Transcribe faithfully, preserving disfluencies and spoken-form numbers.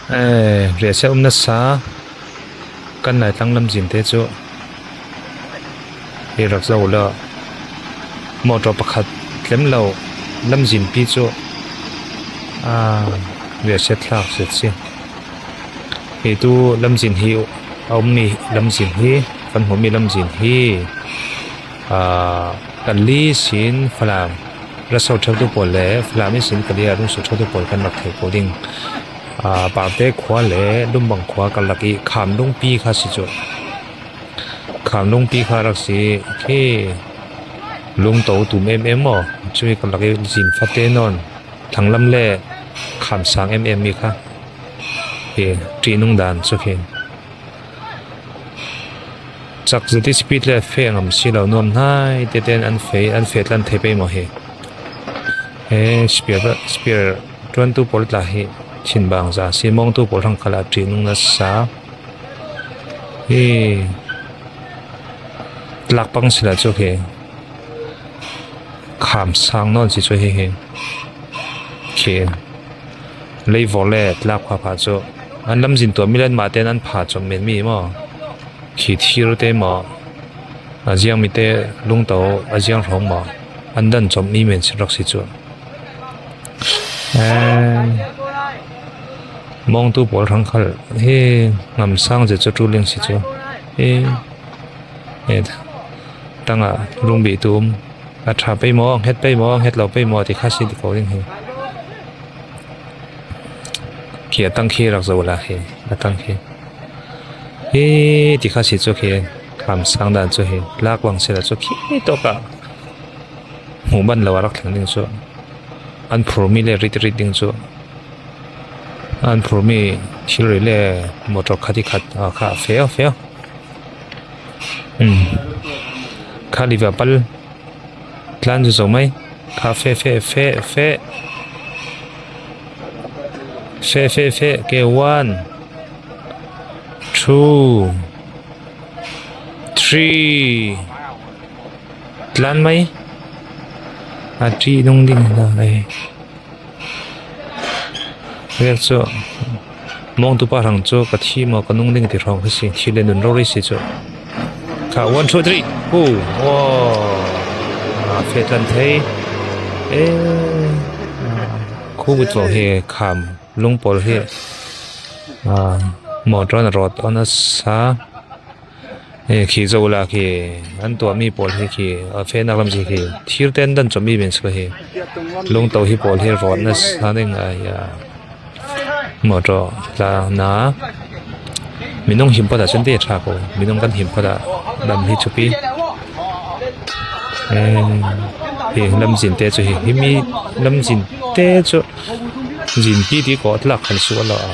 Eh, riahsiat um nasa kan Laitlang lamzin te cu hi rak zoh law, motor pakhat tlem lo lamzin pi cu, ah, riahsiat thlak si si. Hi tu lamzin hi a ummi lamzin hi, kan hmuhmi lamzin hi, aa, Kalay sin Falam ra so ṭheutu pawl le Falam ihsin Kalay ah rung so ṭheutu pawl kan rak thei ko ding. Aa, Pangte khua le Lumbang khua karlak i Kham Lungpi kha si cu. Kham Lungpi kha rak si khi Lungto tum em em maw? Cu hi karlak i zin fate nawn Thanglam le Khamsang em em mi kha hi ṭihnung dan cu khi. Cak zati speed le feh ngam si lo nuam hnai tete in an feh, an feh tlan thei pei maw hi. He spear, spear ṭuantu pawl tla hi thinbang za si, mawngtu pawl hrang khalah ṭihnung nasa hi tlak pang si la cu khi Khamsang nawn si cu hi hi khi leivor le tlak phapha cu an lamzin tuahmi le anmah tein an pha cawm men mi maw? Khi thir te maw, a ziang mi te Lungto a ziang hrawng maw, an dan cawmmi men si rak si cu. Em, mawngtu pawl hrang khal hi ngamsang zet cu ṭuling si cu. Hi, eh, tangah rungbih tum a ṭha pei maw, a nghet pei maw, a nghet lo pei maw ti kha si ti ko ding hi. Khi a tang khi rak zoh la hi, a tang khi. Hi ti kha si cu khi Khamsang dan cu hi tlak bang si la cu khi tawkah hmuh ban lo a rak thleng ding cu an phurmi le rit rit ding cu an phurmi thilri le motor khat i khat a kha feo feo. Um. Kha liva pal tlan cu zo mai. Kha fe fe fe fe fe fe fe ke one, two, three. Tlan mai. A ṭihnung ding hna lai. Vek cu mawngtu pa hrang cu ka thi maw ka nung ding ti hrawng khi si, thi le nun rori si cu. Kha one, two, three. Hu. Aw. A feh tlan thei. Eh. Khu vut vo hi Kham Lung pawl hi, ah, motor an rawt an a sa. Eh, khi zoh la khi an tuahmi pawl hi khi a fehnak lam si khi thir ten dan cawmmi men si ko hi. Lungto hi pawl hi rawt nasa ding a, ya. Motor tla na minung him phawt ah cun te ṭha ko. Minung kan him phawt ah lam hi cupi. Eh, hi lamzin te cu hi, himi lamzin te cu zinpi ti ko tlak khan sual lo a.